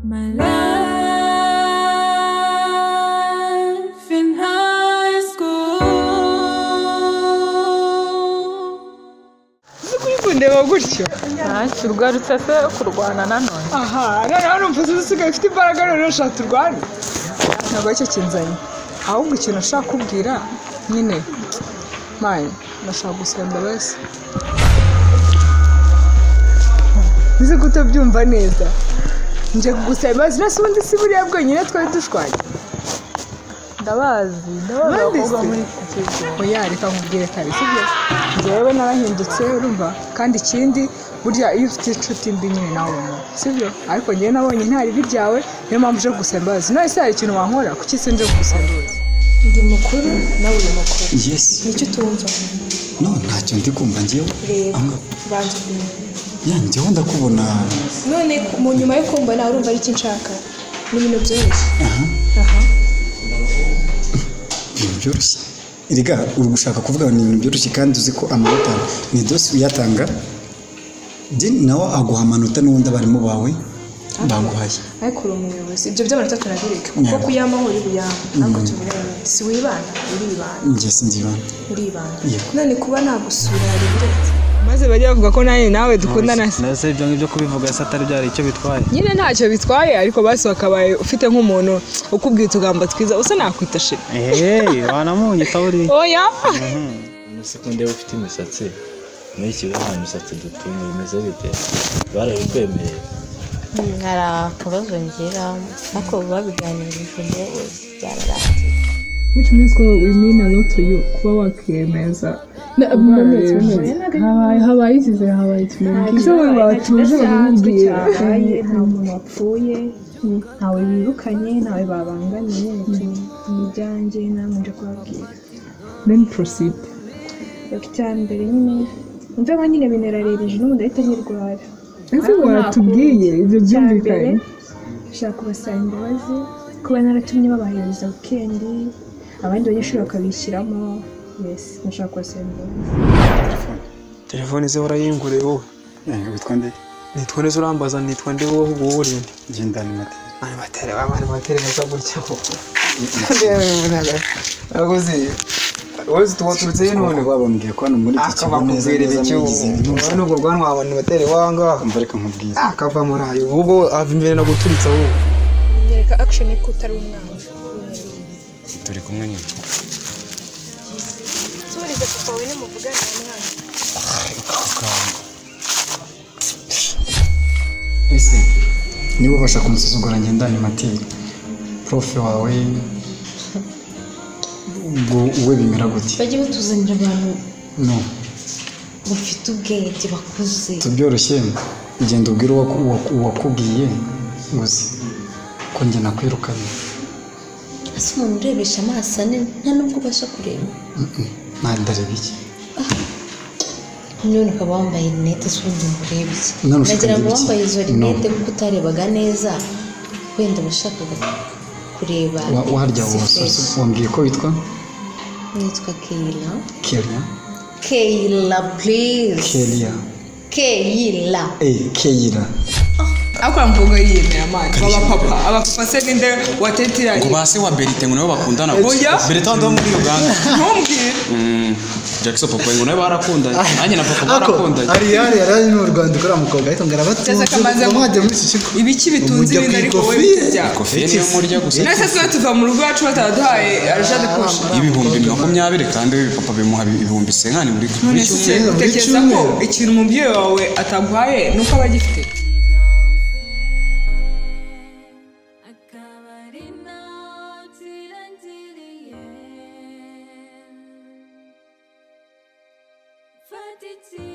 My life in high school. Uri kundeba gutyo? Ntacyo, ugarutse se kurwana nanone? Aha, noneho numva usigaye ufite imbaraga, noneho ushaka turwane. Ntabwo aricyo kinzanye, ahubwo ikintu nashaka kubwira nyine, man, ndashaka gusaba imbabazi. Nzi ko utabyumva neza. Nje kugusaba imbabazi, nase ubundi si buriya bwonyine twari dushwanye? Ndabazi, ndabazi Ubundi abakobwa se? muri iki kigo. Oya, reka nkubwire kare, sibyo? Njyewe narahindutse, urumva? Kandi ikindi, burya iyo ufite inshuti mbi nyine nawe uba mubi, sibyo? Ariko njyewe nabonye nta ribi ryawe, niyo mpamvu uje kugusaba imbabazi. None se hari ikintu wankora? Kuki se nje kugusaba imbabazi? Ndi mukuru, nawe uri mukuru. Yes. Nicyo utumva? No, ntacyo ndi kumva njyewe. Reba. Anga- Banza umenye. Ya, njyewe ndakubona. None mu nyuma yo kumbona urumva ari iki nshaka? Ni ibintu byoroshye. Aha. Aha. Ibintu byoroshye. Erega uri gushaka kuvuga ngo ni ibintu byoroshye kandi uzi ko amanota ni dosi uyatanga. Then nawe aguha amanota n'ubundi abarimu bawe baguhaye. Ariko uri umuyobozi, ibyo by'amanota tunabireke, kuko Yeah. kuyamaho uri buyama. Ariko tubirebe, si wibana, uribana. Njye sinzibana. Uribana. Yego. None kuba nagusura hari ibirenze? Maze bajya bavuga ko nanjye nawe dukundana se. Mbese ibyo ngibyo kubivuga se atari byari icyo bitwaye? Nyine ntacyo bitwaye, ariko basi wakabaye ufite nk'umuntu ukubwira utugambo twiza, usa nakwita chéri. Eee, wanamunyita buriya. Oya. Ese ko ndeba ufite imisatsi, muri iki kigo nta misatsi dutunga, bimeze bite? Barabikwemereye? Hari akabazo ngira, ariko babiganirije umuyobozi byararangiye. Which means ko we mean a lot to you, kuba wakiyemeza. Habaye, habaye izize, habaye ikintu. Ese wowe batuje bakakubwira? Cyabaye, nta muntu wapfuye, ntawe birukanye, ntawe babangamiye. Ni ibyanjye namwe nje kubabwira. Then proceed. Icya mbere nyine umve ko nyine binerarereje, n'ubundi ahita nyirwara. Ese Ariko nta watubwiye ibyo? Icya mbere, Byumvikanye. nshaka kubasaba imbabazi kuba naratumye babahereza weekend, abandi banyeshuri bakabishyiramo. Yes, nashaka kubasaba imbabazi. Telefone ze warayinguriye wowe? Eh, witwa nde? Nitwa neza, urambaza nitwa nde wowe? Ubwo wowe uri nde? Njye animateur. Animateur, ba animateur baza gutya koko. Aguzi wowe waturutse he none? Babambwiye ko hano muri iki kigo neza Akabakubwira neza ibiki? mwigize Wowe nubwo rwanwa animateur wanga. Umva, reka nkubwire. Akava muri ayo ubwo ava imbere no guturitsa wowe. Nyereka action ko utari umwana. Turi kumwe nyine. Turize papa wawe, nimuvugane na mwana. Ese niba ubasha kumusuzugura, ngenda animateur, prof wawe ubwo we bimera gute? Bajye batuzanira abantu No. bafite ubwenge, bakuze. Tubyoroshye, genda ubwire uwakubwiye ngo uzi ko njye nakwirukanye. Ese umuntu urebesha amaso ane nta nubwo ubasha kureba? Nta, ndareba iki? None ukaba wambaye rinete se, ubundi ngo urebe iki? None ushaka Nagira ngo ndebe iki? wambaye izo No. rinete kuko utarebaga neza, wenda washakaga kureba. Warya Si wose fresh. wambwiye ko witwa? Nitwa Keila. Kelia? Keila, please. Kelia? Keila. Eh, Keila. Ariko mvuga yiyemera, man, baba papa, abapapa se ninde watetira? Ngo ba se wa Berite ngo nabo bakundana gusa. Oya. Berite wo muri Uganda. Ntumbwire. Jackson papa ngo nawe barakundanye, nanjye na papa barakundanye. Ariyari yari ari mu Rwanda ukora mukobwa, ariko ngo arabatunze. Ndetse akamaze ngo mwajya muri iki kigo ibiki bitunze mujya ibindi, ku ariko wowe ikofi. bite byawe? Ikofi niyo murya gusa. Nase twe tuva mu rugo iwacu bataraduhaye argent de poche. 20,000, kandi we papa bimuha 50,000 buri None buri se cyumweru. utekereza ko ikintu umubyeyi wawe ataguhaye nuko aba agifite? Akaba ari naho kirangiriye. Fata iki